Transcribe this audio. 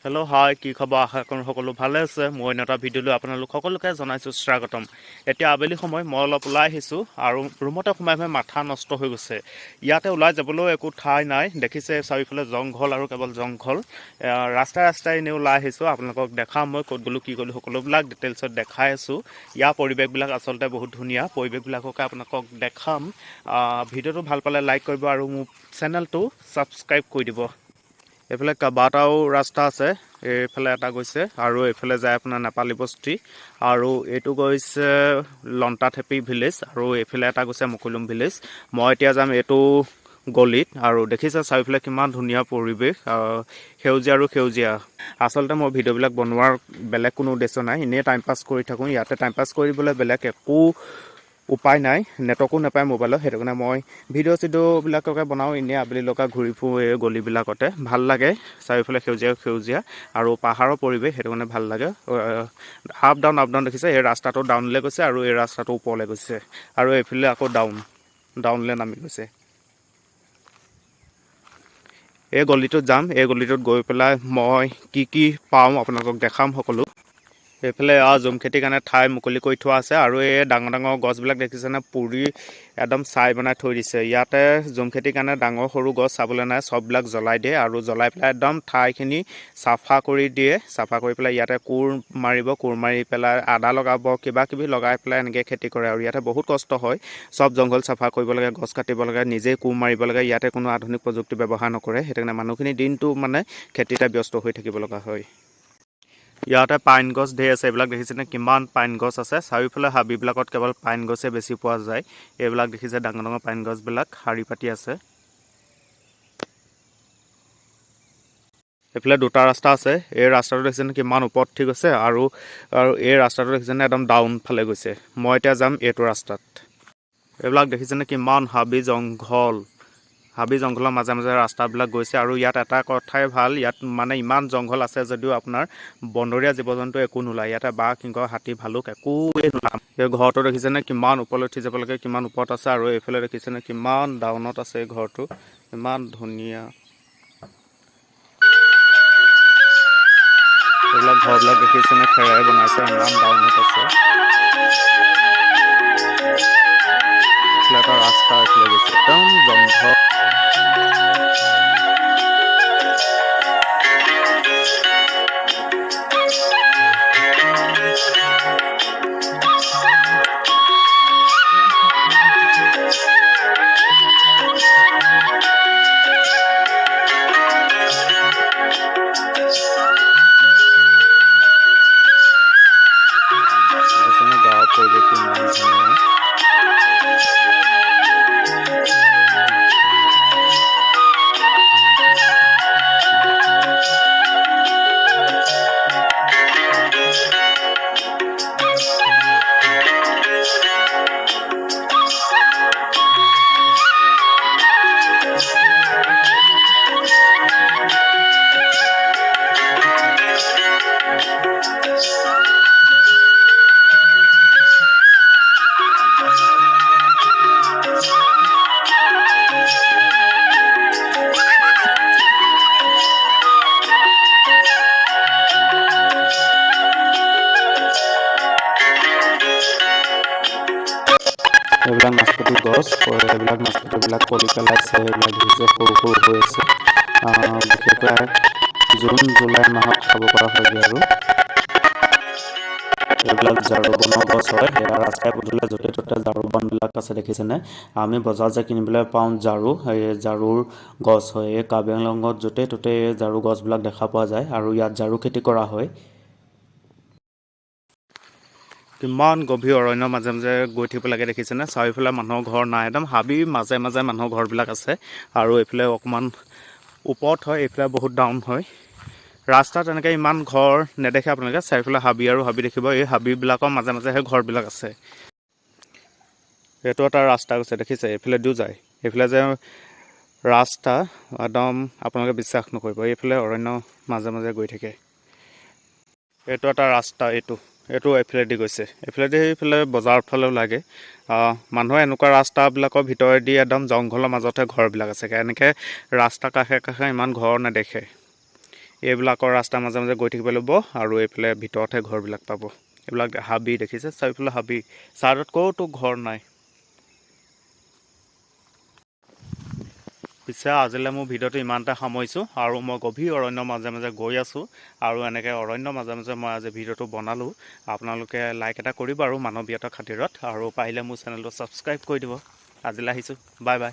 Hello' হাই, কি খবৰ? আশা কৰোঁ সকলো ভালে আছে। মই অন্য এটা ভিডিঅ'লৈ আপোনালোক সকলোকে জনাইছোঁ স্বাগতম। এতিয়া আবেলি সময়, মই অলপ ওলাই আহিছোঁ আৰু ৰুমতে সোমাই সোমাই মাথা নষ্ট হৈ গৈছে। ইয়াতে ওলাই যাবলৈও একো ঠাই নাই। দেখিছে, চাৰিওফালে জংঘল আৰু কেৱল জংঘল। ৰাস্তাই ৰাস্তাই এনেই ওলাই আহিছোঁ। আপোনালোকক দেখাম মই ক'ত গ'লোঁ, কি গ'লোঁ, সকলোবিলাক ডিটেইলছত দেখাই আছোঁ। ইয়াৰ পৰিৱেশবিলাক আচলতে বহুত ধুনীয়া। পৰিৱেশবিলাককে আপোনালোকক দেখাম। ভিডিঅ'টো ভাল পালে লাইক কৰিব আৰু মোৰ চেনেলটো ছাবস্ক্ৰাইব কৰি দিব। এইফালে কেইবাটাও ৰাস্তা আছে। এইফালে এটা গৈছে আৰু এইফালে যায় আপোনাৰ নেপালী বস্তি আৰু এইটো গৈছে লন্তাথেপি ভিলেজ আৰু এইফালে এটা গৈছে মুকুলুম ভিলেজ। মই এতিয়া যাম এইটো গলিত। আৰু দেখিছে, চাৰিওফালে কিমান ধুনীয়া পৰিৱেশ, সেউজীয়া আৰু সেউজীয়া। আচলতে মই ভিডিঅ'বিলাক বনোৱাৰ বেলেগ কোনো উদ্দেশ্য নাই, এনেই টাইম পাছ কৰি থাকোঁ। ইয়াতে টাইম পাছ কৰিবলৈ বেলেগ একো উপায় নাই, নেটৱৰ্কো নাপায় মোবাইলত। সেইটো কাৰণে মই ভিডিঅ' চিডিঅ'বিলাককে বনাওঁ। এনেই আবেলি লগা ঘূৰি ফুৰোঁ এই গলিবিলাকতে, ভাল লাগে। চাৰিওফালে সেউজীয়া সেউজীয়া আৰু পাহাৰৰ পৰিৱেশ, সেইটো কাৰণে ভাল লাগে। Up down, up down. দেখিছে, এই ৰাস্তাটো ডাউনলৈ গৈছে আৰু এই ৰাস্তাটো ওপৰলৈ গৈছে আৰু এইফালে আকৌ ডাউনলৈ নামি গৈছে। এই গলিটোত যাম। এই গলিটোত গৈ পেলাই মই কি কি পাওঁ, আপোনালোকক দেখাম সকলো। এইফালে জুম খেতিৰ কাৰণে ঠাই মুকলি কৰি থোৱা আছে। আৰু এই ডাঙৰ ডাঙৰ গছবিলাক দেখিছেনে? পুৰি একদম ছাই বনাই থৈ দিছে। ইয়াতে জুম খেতিৰ কাৰণে ডাঙৰ সৰু গছ চাবলৈ নাই, চববিলাক জ্বলাই দিয়ে আৰু জ্বলাই পেলাই একদম ঠাইখিনি চাফা কৰি দিয়ে। চাফা কৰি পেলাই ইয়াতে কোৰ মাৰিব, কোৰ মাৰি পেলাই আদা লগাব, কিবা কিবি লগাই পেলাই এনেকৈ খেতি কৰে। আৰু ইয়াতে বহুত কষ্ট হয়। চব জংঘল চাফা কৰিব লাগে, গছ কাটিব লাগে, নিজেই কোৰ মাৰিব লাগে। ইয়াতে কোনো আধুনিক প্ৰযুক্তি ব্যৱহাৰ নকৰে। সেইটো কাৰণে মানুহখিনি দিনটো মানে খেতিতে ব্যস্ত হৈ থাকিব লগা হয়। ইয়াতে পাইন গছ ঢেৰ আছে। এইবিলাক দেখিছেনে, কিমান পাইন গছ আছে? চাৰিওফালে হাবিবিলাকত কেৱল পাইন গছে বেছি পোৱা যায়। এইবিলাক দেখিছে, ডাঙৰ ডাঙৰ পাইন গছবিলাক শাৰী পাতি আছে। এইফালে দুটা ৰাস্তা আছে। এই ৰাস্তাটো দেখিছেনে, কিমান ওপৰত উঠি গৈছে? আৰু আৰু এই ৰাস্তাটো দেখিছেনে, একদম ডাউন ফালে গৈছে। মই এতিয়া যাম এইটো ৰাস্তাত। এইবিলাক দেখিছেনে, কিমান হাবি জংঘল? হাবি জংঘলৰ মাজে মাজে ৰাস্তাবিলাক গৈছে। আৰু ইয়াত এটা কথাই ভাল, ইয়াত মানে ইমান জংঘল আছে যদিও আপোনাৰ বনৰীয়া জীৱ জন্তু একো নোলায়। ইয়াতে বাঘ, সিংহ, হাতী, ভালুক একোৱেই নোলায়। এই ঘৰটো দেখিছেনে, কিমান ওপৰলৈ উঠি যাব লাগে, কিমান ওপৰত আছে? আৰু এইফালে দেখিছেনে, কিমান ডাউনত আছে এই ঘৰটো? ইমান ধুনীয়া। এইবিলাক ঘৰবিলাক দেখিছেনে, খেৰেৰে বনাইছে, ইমান ডাউনত আছে। এইফালে এটা ৰাস্তা এইফালে গৈছে, একদম জংঘল। দেখিছেনে, গাঁৱৰ পৰিৱেশটো ইমান ধুনীয়া। এইবিলাক নাচপতি গছ। এইবিলাক নাচপতিবিলাক কলি পেলাইছে। এইবিলাক দেখিছে, সৰু সৰু হৈ আছে। বিশেষকৈ জুন জুলাই মাহত খাব পৰা হয়গৈ। আৰু এইবিলাক ঝাৰু বনৰ গছ হয়। সেয়া ৰাস্তাই পদূলিয়ে য'তে ত'তে ঝাৰু বনবিলাক আছে, দেখিছেনে? আমি বজাৰত যে কিনিবলৈ পাওঁ ঝাৰু, সেই ঝাৰুৰ গছ হয়। এই কাৰ্বি আংলঙত য'তে ত'তে এই ঝাৰু গছবিলাক দেখা পোৱা যায় আৰু ইয়াত ঝাৰু খেতি কৰা হয়। কিমান গভীৰ অৰণ্যৰ মাজে মাজে গৈ থাকিব লাগে, দেখিছেনে? চাৰিওফালে মানুহৰ ঘৰ নাই, একদম হাবিৰ মাজে মাজে মানুহৰ ঘৰবিলাক আছে। আৰু এইফালে অকণমান ওপৰত হয়, এইফালে বহুত ডাউন হয়। ৰাস্তাত এনেকৈ ইমান ঘৰ নেদেখে আপোনালোকে। চাৰিওফালে হাবি আৰু হাবি দেখিব। এই হাবিবিলাকৰ মাজে মাজেহে ঘৰবিলাক আছে। এইটো এটা ৰাস্তা গৈছে, দেখিছে? এইফালেদিও যায়। এইফালে যে ৰাস্তা, একদম আপোনালোকে বিশ্বাস নকৰিব, এইফালে অৰণ্য মাজে মাজে গৈ থাকে। এইটো এটা ৰাস্তা, এইটো এইফালেদি গৈছে। এইফালেদি সেইফালে বজাৰৰ ফালেও লাগে। মানুহে এনেকুৱা ৰাস্তাবিলাকৰ ভিতৰেদি একদম জংঘলৰ মাজতহে ঘৰবিলাক আছে। এনেকৈ ৰাস্তা কাষে কাষে ইমান ঘৰ নেদেখে। এইবিলাকৰ ৰাস্তাৰ মাজে মাজে গৈ থাকিব লাগিব আৰু এইফালে ভিতৰতহে ঘৰবিলাক পাব। এইবিলাক হাবি দেখিছে, চাৰিওফালে হাবি, ছাইডত ক'তো ঘৰ নাই। পিছে আজিলৈ মোৰ ভিডিঅ'টো ইমানতে সামৰিছোঁ আৰু মই গভীৰ অৰণ্যৰ মাজে মাজে গৈ আছোঁ আৰু এনেকৈ অৰণ্যৰ মাজে মাজে মই আজি ভিডিঅ'টো বনালোঁ। আপোনালোকে লাইক এটা কৰিব আৰু মানৱীয়তাৰ খাতিৰত, আৰু পাৰিলে মোৰ চেনেলটো ছাবস্ক্ৰাইব কৰি দিব। আজিলৈ আহিছোঁ, বাই বাই।